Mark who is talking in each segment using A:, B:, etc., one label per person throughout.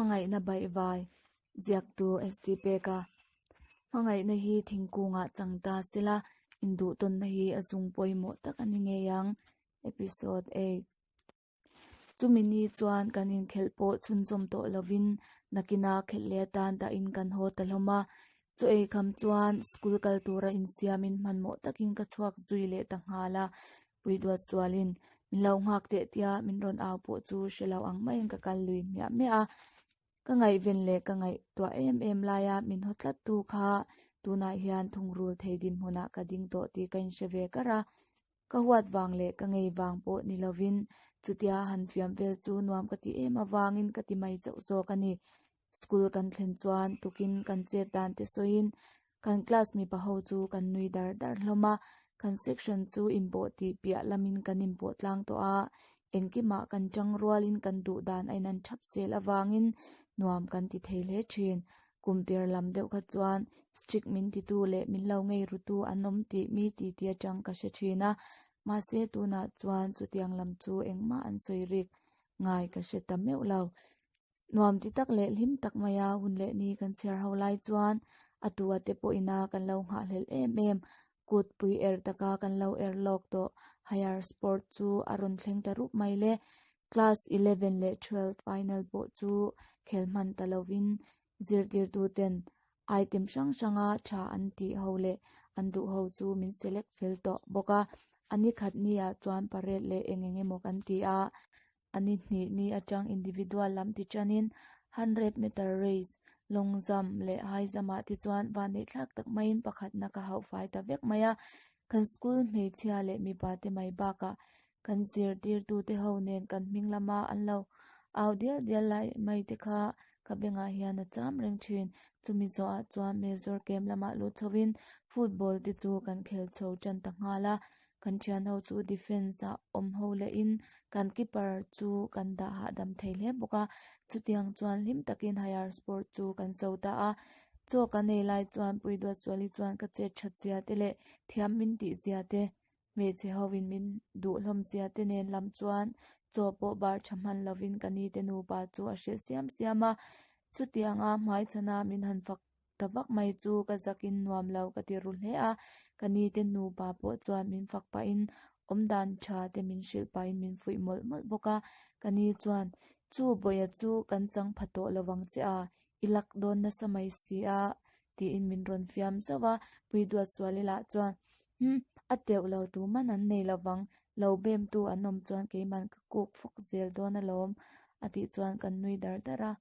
A: Hmangaihna baihvai ziaktu ST Peka Hmangaihna hi thingkungah chang ta sela induhtawnna hi a zung pawimawh tak a ni ngei ang. Episode 8. Chumi ni chuan kan inkhelh pawh chhunzawm tawh lovin nakina khelh leh atan dahin kan haw ta hlawm a. Chaw ei kham chuan school kal tura insiamin hmanhmawh takin ka chhuak zui leh ta nghal a. Puiduat sualin min lo nghak teh tia min rawn au pawh chu hre lo ang maiin ka kal lui hmiah hmiah a. Ka ngaihven leh ka ngaihtuah em em laia min haw tlat tu kha tunah hian thungrul thei dinhmunah ka ding tawh tih ka inhre ve kar a. Ka huat vang leh ka ngei vang pawh ni lovin chutia han fiam vel chu nuam ka ti em avangin ka ti mai chauh zawk a ni. School kan thlen chuan tukin kan chet dan te sawiin kan class mipa ho chu kan nui dar dar hlawm a, kan section chu inpawh tih piah lamin kan inpawh tlang tawh a, engkimah kan tang rualin kan duh dan a inan thap zel avangin nuam kan ti thei hle thin. Kum tir lam deuh kha chuan strict min titu leh min lo ngei rutu an awm tih mi titi atang ka hre thin a, mahse tunah chuan chutiang lam chu engmah an sawi rik ngai ka hre ta meuh lo. Nuam ti tak leh hlim tak maia hun leh ni kan chhiar ho lai chuan a tu a te pawh ina kan lo nghahhlelh em em. Kut pui er taka kan lo er lawk tawh higher sport chu a rawn thleng ta rup mai le. Class 11 leh 12 final pawh chu khel hman ta lovin zirtirtu ten item hrang hranga tha an tih ho leh an duh ho chu min select fel tawh bawk a. A ni khat ni ah chuan parade leh eng eng emaw kan ti a. A ni hnih ni atang individual lam ti tanin hundred meter race, long jump leh high jump ah te chuan vanneih thlak tak maiin pakhatna ka hauh fai ta vek mai a. Kan school hmeichhia leh mipa te mai bakah kan zirtirtu te ho nen kan hming lama an lo au dial dial lai mai te kha ka bengah hian a cham reng thin. Chumi zawhah chuan Major camp lamah lut chhovin football te chu kan khel chho tan ta nghal a. Kan thian ho chu defence ah awm ho leh in kan keeper chu kan dah hahdam thei hle bawk a, chutiang chuan hlim takin higher sport chu kan zo ta a, chaw kan ei lai chuan Puiduatsuali chuan ka chet that zia te leh thiam min tih zia te, hmeichhe ho in min duh hlawm zia te nen lam chuan chaw pawh bar tha hman lovin ka ni te nupa chu a hrilh siam siam a, chutianga hmaichhana min han fak Ta vak mai chu ka zakin nuam lo ka ti ru hle a, ka ni te nupa pawh chuan min fak pahin awmdan tha te min hrilh pahin min fuih mawlh mawlh bawk a, ka ni chuan chu bawia chu kan chang pha tawh lo vang che a, i lak dawn nasa mai si a tiin min rawn fiam zauh a, Puiduatsuali lah chuan Umm a teuh lo tu man an nei lo vang, lo bem tu an awm chuan keiman ka kuk fawk zel dawn alawm a tih chuan kan nui dar dar a.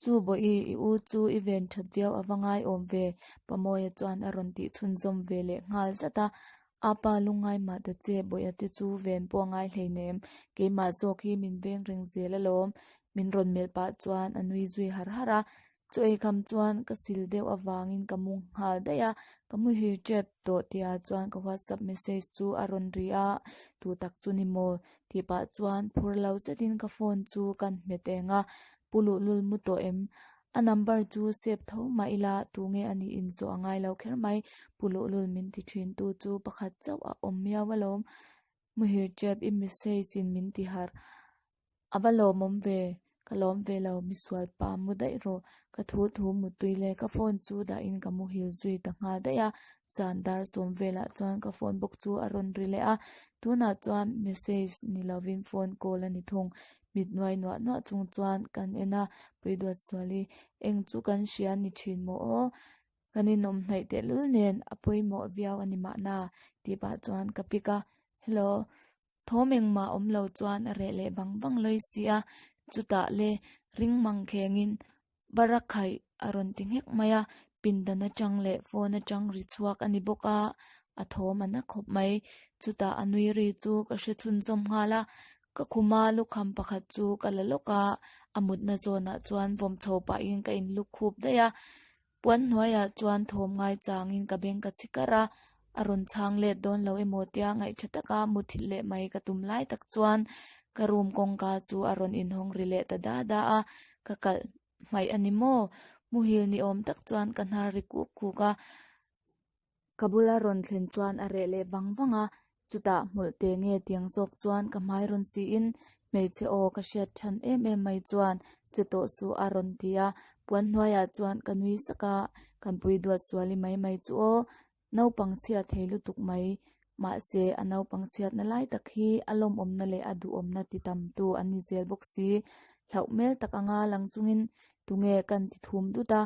A: Chu bawi i u chu i ven that viau a va ngai awm ve, Pamawia chuan a rawn tih chhunzawm ve leh nghal zat a. Apa lungngai mah ta che, bawih te chu ven pawh a ngai hleinem, keimah zawk hi min veng reng zel alawm, min rawn melh pah chuan a nui zui har har a. Chaw ei kham chuan ka sil deuh avangin ka mu nghal daih a, ka muhil tep tawh tihah chuan ka whatsapp message chu a rawn ri a, tu tak chu ni maw tih pah chuan phur lo zetin ka phone chu kan hmet eng a, Pu Luhlul mu tawh em? A number chu save tho mah ila tunge a nih inzawh a ngai lo kher mai, Pu Luhlul min ti thin tu chu pakhat chauh a awm miau alawm, muhil tep i message in min ti harh. A va lawmawm ve, ka lawm ve lo, misual pa mu daih rawh, ka thu thu muttui le ka phone chu dahin ka muhil zui ta nghal daih a, zan dar sawm velah chuan ka phone bawk chu a rawn ri leh a, tunah chuan message ni lovin phone call a ni thung, mit nuai nuah nuah chung chuan kan en a, Puiduatsuali eng chu kan hria ni thin maw aw, kan inawm hnaih tehlul nen a pawimawh viau a ni mahna tih pah chuan ka pick a, hello. Thawm engmah awm lo chuan a reh leh vang vang lawi si a, chutah le ring mang khengin Barakhaih a rawn ti nghek mai a, pindan atang leh phone atang ri chhuak a ni bawk a, a thawm a na khawp mai. Chutah a nui ri chu ka hre chhunzawm nghal a, ka khuma lukham pakhat chu ka la lawk a, a mutna zawnah chuan vawm chho pahin ka inluk khup daih a. Puan hnuaiah chuan thawm ngai changin ka beng ka chhi kar a, a rawn chhang let dawn lo emaw tia ngaihṭha taka muthilh leh mai ka tum lai tak chuan ka room kawngka chu a rawn inhawng ri leh ta da da a, ka kalh hmaih a ni maw? Muhil ni awm tak chuan ka hnar ri kuk kuk a, ka bula rawn thlen chuan a reh leh vang vang a. Chutah hmawlh te nge tiang zawk chuan ka hmai rawn siin hmeichhe aw ka hriat than em em mai chuan che tawh suh a rawn ti a, puan hnuaiah chuan ka nui sak a, kan pui duat suali mai mai chu aw, naupang chhia thei lutuk mai. Mahse a naupang chhiatna lai tak hi a lawmawmna leh a duhawmna ti tamtu an ni zel bawk si. Hlauh hmel tak anga lang chungin tunge kan ti thum dut a,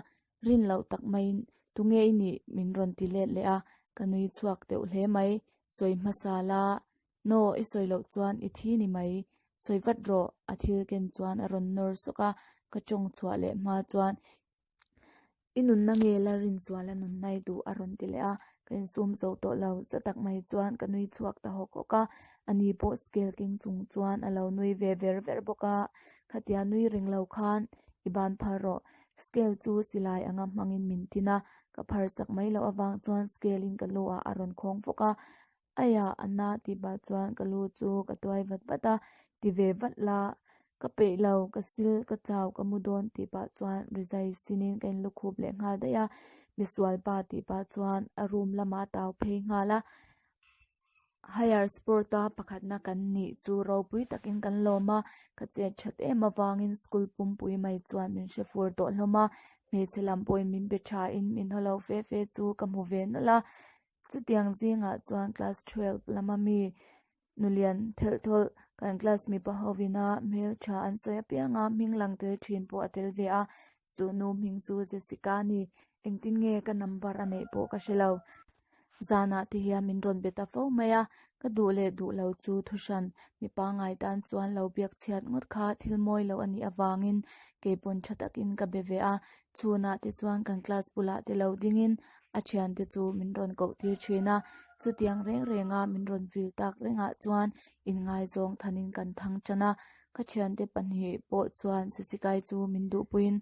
A: Rin loh tak maiin tunge i nih min rawn ti let leh a, ka nui chhuak deuh hle mai. Sawi hmasa la, Naw i sawi loh chuan i thi ni mai, sawi vat rawh a thil ken chuan a rawn nawr sawk a, ka tawng chhuah leh hma chuan i nunna nge la rin zual a nunna i duh a rawn ti leh a, ka insum zo tawh lo, za tak mai chuan ka nui chhuak ta hawk hawk a, ani pawh scale keng chung chuan a lo nui ve ver ver bawk a, khatia nui reng lo khan i ban phar rawh. Scale chu silai anga hmangin min tin a, ka phar sak mai loh avang chuan scale in ka lu ah a rawn khawng fawk a, Aiah a na tih pah chuan ka lu chu ka tuai vat vat a, ti ve vat la, ka peih lo, ka sil, ka chau, ka mu dawn tih pah chuan rizai sinin ka inlukhup leh nghal daih a, misual pa tih pah chuan a room lamah a tau phei nghal a. Higher Sport-a pakhatna kan nih chu ropui takin kan lawm a, ka chet that em avangin school pumpui mai chuan min hre fur tawh hlawm a, hmeichhe lam pawhin min be thain min haw lo fe fe chu ka hmu ve nawlh a, chutiang zingah chuan class 12 lama mi nulian thelh thawlh kan class mipa hovina hmeltha an sawi apianga hming lang tel thin pawh a tel ve a, chu nu hming chu Jessica a ni, engtin nge ka number a neih pawh ka hre lo. Zanah te hian min rawn be ta fo mai a, ka duh leh duh lo chu thuhran mi pangngai tan chuan lo biak chhiat ngawt kha thil mawi lo a nih avangin keipawn tha takin ka be ve a, chhunah te chuan kan class bulah te lo dingin a thiante chu min rawn koh tir thin a, chutiang reng renga min rawn vil tak rengah chuan inngaizawng thanin kan thang tan a, ka thiante pahnih pawh chuan Jessica-i chu min duhpuiin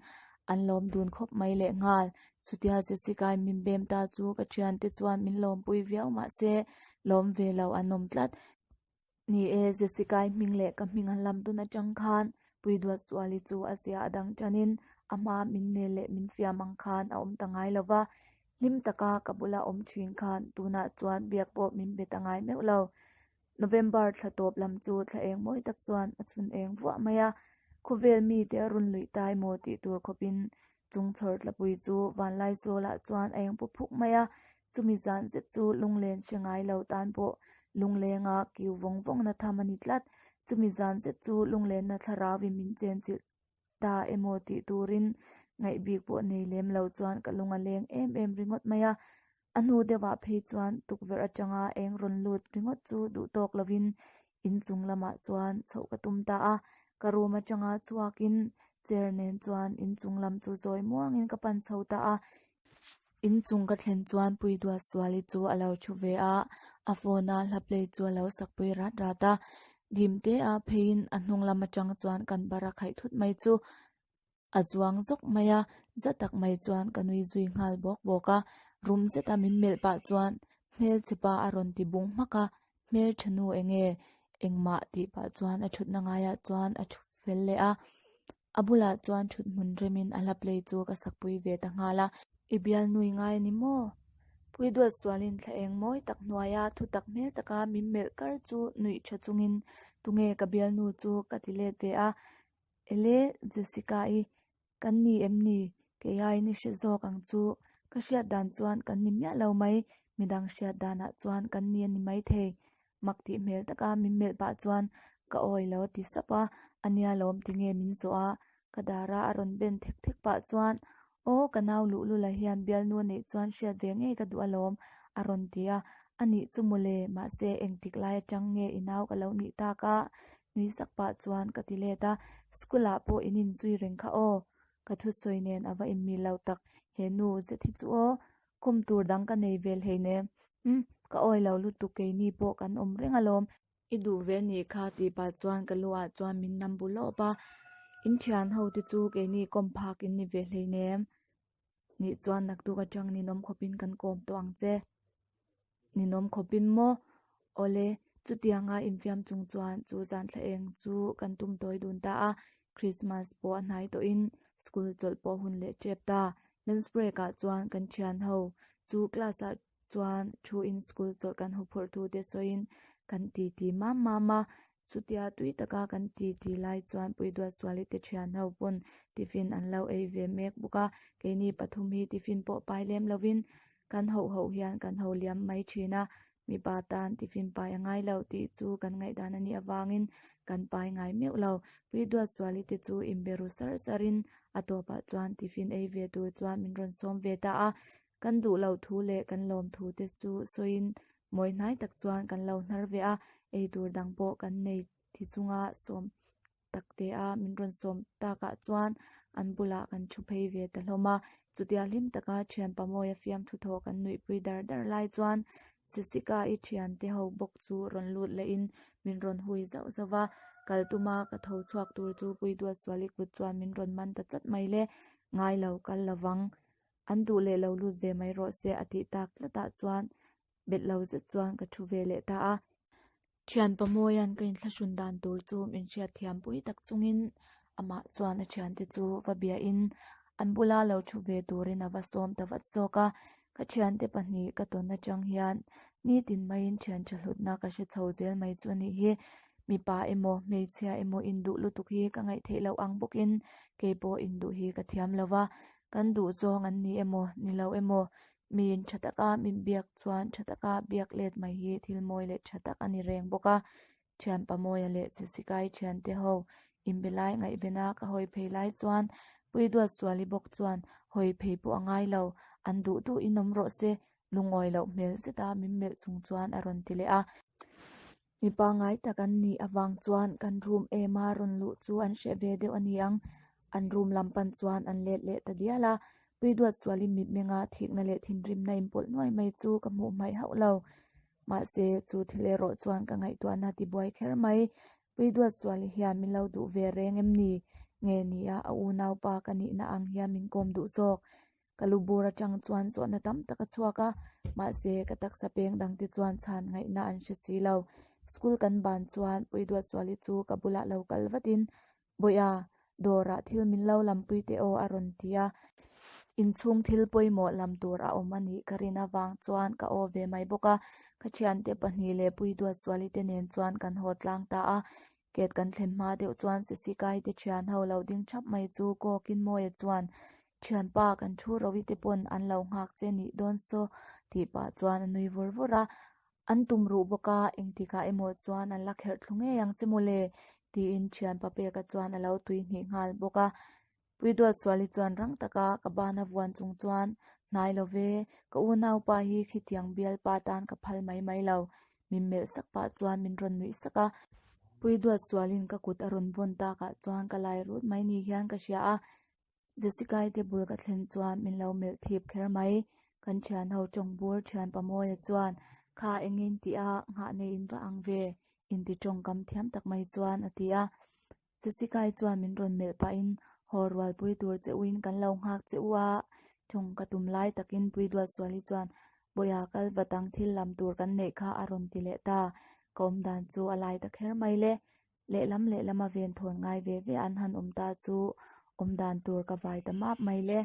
A: an lawm dun khawp mai lehnghal. Chutia Jessica-i min bem ta chu ka thiante chuan min lawmpui viau mahse lawm ve lo an awm tlat. Ni e, Jessica-i hming leh ka hming an lam dun atang khan Puiduatsuali chu a zia a dang tanin a hma min nel leh min fiam ang khan a awm ta ngai lo va, hlim taka ka bula awm thin khan tunah chuan biak pawh min be ta ngai meuh lo. November thla tawp lam chu thla eng mawi tak chuan a chhun eng vuah mai a, khawvel mite a rawn luih tai maw tih tur khawpin chung chhawr tlapui chu vanlai zawlah chuan a eng paw phuk mai a, chumi zan zet chu lunglen hre ngai lo tan pawh lunglenga kiu vawng vawngna tham a ni tlat, chumi zan zet chu lunglenna thlarauin min chenchilh ta emaw tih turin ngaih bik pawh nei lem lo chuan ka lung a leng em em ringawt mai a, a hnu deuhah phei chuan tukverh atanga eng rawn lut ringawt chu duh tawk lovin inchung lamah chuan chhoh ka tum ta a, ka room atanga chhuakin chair nen chuan inchung lam chu zawi muangin ka pan chho ta a. Inchung ka thlen chuan Puiduatsuali chu a lo thu ve a, a phone a hla play chu a lo sakpui rat rat a, dim te a pheiin a hnung lam atang chuan kan bar a khaih thut mai chu a zuang zawk mai a, za tak mai chuan ka nui zui nghal bawk bawk a, rum zeta min melh pah chuan hmelchhe pa a rawn ti bung hmak a, hmeltha nu enge engmah tih pah chuan a thutna ngaiah chuan a thu fel leh a. A bulah chuan thut hmun remin a hla play chu ka sakpui ve ta nghal a. I bial nui ngai a ni maw? Puiduat sualin thla eng mawi tak hnuaia thu tak hmel taka min melh kar chu nuih tha chungin tunge ka bialnu chu ka ti let ve a. Ele, Jessica-i, kan ni em ni? Kei aiin i hre zawk ang chu. Ka hriat dan chuan kan ni miah lo mai, midang hriat danah chuan kan ni a ni maithei. Mak tih hmel taka min melh pah chuan ka awi lo a ti sap a, a nia lawm tinge min zawh a, ka dara a rawn ben thek thek pah chuan aw ka nau luhlula hian bialnu a neih chuan hriat ve ngei ka duh alawm a rawn ti a, a nih chu mawle mahse engtik lai atang nge i nau ka lo nih tak a nui sak pah chuan ka ti let a, school ah pawh in inzui reng kha aw ka thusawi nen a va inmil lo tak he nu zet hi chu aw Khum tur dang ka nei vel hei ne. Umm, ka awi lo lutuk keini pawh kan awm reng alawm. I duh ve nih kha tih pah chuan ka lu ah chuan min nam bu lawp a. In thian ho te chu keini kawm phak in ni ve hlei nem. Nih chuan naktuk atang ninawm khawpin kan kawm tawh ang che. Ninawm khawpin maw? Awle, chutianga infiam chung chuan chu zan thla eng chu kan tum tawi dun ta a, Christmas pawh a hnai tawhin school chawlh pawh hun leh tep ta. Lunch break ah chuan kan thian ho chu class ah. chuan thu in school chawlh kan huphurh thu te sawiin kan ti ti mam mam a, chutia tui taka kan ti ti lai chuan Puiduatsuali te thian ho pawn tiffin an lo ei ve mek bawk a, keini pathum hi tiffin pawh pai lem lovin kan hoh hoh hian kan ho liam mai thin a, mipa tan tiffin pai a ngai lo tih chu kan ngaihdan a nih avangin kan pai ngai meuh lo. Puiduatsuali te chu inbe ru sar sarin a tawpah chuan tiffin ei ve tur chuan min rawn sawm ve ta a, Kan duh loh thu leh kan lawm thu te chu sawiin mawi hnai tak chuan kan lo hnar ve a, ei tur dang pawh kan nei thi chunga sawm tak te a min rawn sawm takah chuan an bulah kan thu phei ve ta hlawm a. Chutia hlim taka thianpa Mawia fiamthu thaw kan nuihpui dar dar lai chuan Jessica-i thiante ho bawk chu rawn lut lehin min rawn hui zauh zauh va, kal tuma ka tho chhuak tur chu Puiduatsuali kut chuan min rawn man ta chat mai le, ngai lo kal lovang. An duh leh lo lut ve mai rawh se a tih tak tlatah chuan bet lo zet chuan ka thu ve leh ta a. Thianpa Mawia'n ka inthlahrun dan tur chu min hriat thiam pui tak chungin amah chuan a thiante chu va biahin an bula lo thu ve turin a va sawm ta vat zawk a. Ka thiante pahnih ka tawn atang hian nitin maiin thian tha hlutna ka hre chho zel mai chu a nih hi. Mipa emaw hmeichhia emaw induh lutuk hi ka ngaih theih loh ang bawkin keipawh induh hi ka thiam lo va. Kan duh zawng an ni emaw, ni lo emaw, miin tha taka min biak chuan tha taka biak let mai hi thil mawi leh tha tak a ni reng bawk a. Thianpa Mawia leh Jessica-i thiante ho inbe lai ngaihvena ka hawi phei lai chuan Puiduatsuali bawk chuan hawi phei pawh a ngai lo, an duh duh in awm rawh se, lungawi loh hmel zeta min melh chung chuan a rawn ti leh a. Mi pangngai tak an nih avang chuan kan room ema rawn luh chu an hreh ve deuh a ni ang. An room lam pan chuan an let leh ta dial a, Puiduatsuali mitmenga thikna leh thinrimna inpawlh nuai mai chu ka hmuh hmaih hauh lo. Mahse, chu thil erawh chuan ka ngaihtuahna tibuai kher mai. Puiduatsuali hian min lo duh ve reng em ni? Nge nia a unaupa ka nihna ang hian min kawm duh zawk? Ka lu bur atang chuan zawhna tam tak a chhuak a, mahse ka taksa peng dangte chuan chhan ngaihna an hre si lo. School kan ban chuan Puiduatsuali chu ka bulah lo kal vatin, Bawih a, dawrah thil min lo lampui teh aw a rawn ti a. Inchhung thil pawimawh lam tur a awm a nih ka rin avang chuan ka aw ve mai bawk a, ka thiante pahnih leh Puiduatsuali te nen chuan kan haw tlang ta a. Gate kan thlen hma deuh chuan Sisikai te thian ho lo ding thap mai chu kawkin Mawia chuan Thianpa kan thu Rovi te pawn an lo nghak che nih dawn saw tih pah chuan a nui vur vur a. An tum ruh bawk a, engtikah emaw chuan an la kherh thlu ngei ang che mawle tiin thianpa peka chuan a lo tui hnih nghal bawk a. Puiduatsuali chuan rang taka ka bana vuan chung chuan hnai lo ve, ka unaupa hi khitiang bialpa tan ka phal mai mai lo, min melh sak pah chuan min rawn nuih sak a. Puiduatsualin ka kut a rawn vawn takah chuan ka lai rut mai ni hian ka hria a, Jessica-i te bul ka thlen chuan min lo melh thip kher mai. Kan thian ho tawng bur thian Pamawia chuan, Kha engin tih a, nghah nei in va ang ve, inti tawngkam thiam tak mai chuan a ti a. Jessica-i chuan min rawn melh pahin, Haw rualpui tur che uin kan lo nghak che u a, tawng ka tum lai takin Puiduatsuali chuan, Bawiha kal vat ang thil lam tur kan neih kha a rawn ti leh ta. Ka awmdan chu a lai ta kher mai le. Lehlam lehlama ven thawn ngai ve ve an han awm ta chu awmdan tur ka vai ta map mai le.